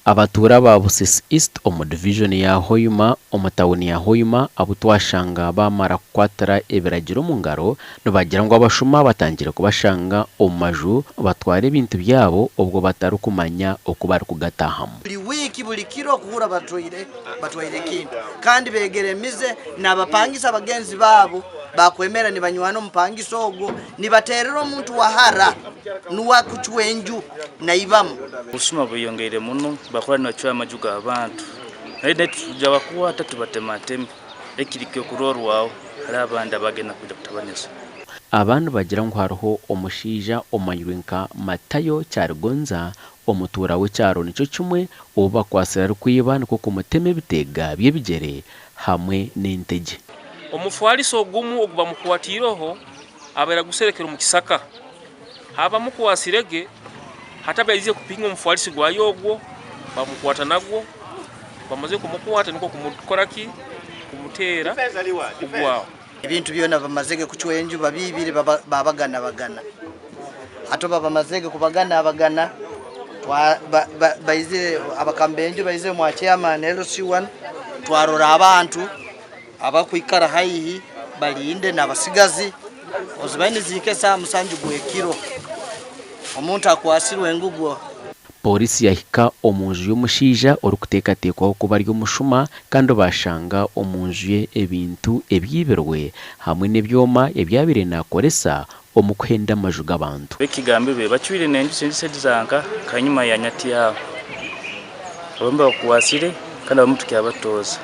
Abatuura ba Busisi East omu divijoni ya Hoima omu tauni ya Hoima abu twashanga baamara kukwatira ebiragiro omu ngaro nibagira ngu abashuma batangire kubashanga omu maju batwara ebintu byabo obwo batarikumanya oku barikugataahamu. Buli wiiki buli kiro okuhurra batwaire batwaire ekintu kandi beegere emize n'abapangisa bagenzi baabo bakwemera nibanywana omupangisa ogwo nibateerera omuntu wa hara nuwe akucwa enju naibamu. Obusuma bweyongeire muno, bakura nibacwa amaju g'abantu. Naitwe nituija bakwata tubatemateme. Ekiri ky'okurorwaho hali abandi abagenda kwija kutabaniza. Aba nibagira ngu hariho omushaija omanyirwe nka Matayo Kyaligonza omutuura w'ekyaro nikyo kimwe ou bakwatsire arikwiba nikwo kumutema ebiteega by'ebigyere hamwe n'entegye. Omufwaliso ogumu ogu bamukwatiireho abaire aguserekere omu kisaka. Abamukwasire ge hati abaizire kupinga omufwalisi gwaye ogwo bamukwata nagwo, bamazire kumukwata nikwo kumukora ki? Kumuteera kugwaho. Ebintu byona bamazege kucwa enju babiibire babaganabagana. Hati obu bamazege kubaganabagana, baizire abakama b'enju baizire mwa chairman LC1 twarora abantu abakwikara haihi balinde n'abasigazi ozibaire nizihika esaaha musanju gw'ekiro omuntu akwasirwe engugwo. Pooriisi yahika omu nju y'omushaija orikuteekateekwaho kuba ari omushuma kandi baashanga omu nju ye ebintu ebyibirwe hamwe n'ebyoma ebi abaire naakoresa omu kuhenda amaju g'abantu. Ekigambirwe, bacwire n'enju enju zanka kanyuma ya nyati yaabo. Abamwe babakwasire kandi abamwe tukyabatoza.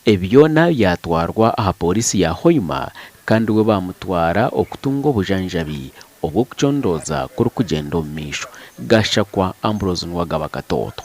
Ebi byona byatwarwa aha pooriisi ya Hoima kandi we baamutwara okutunga obujanjabi obw'okucondooza kurikugyenda omu maisho. Gashakwa Ambrose Nuwagaba Katooto.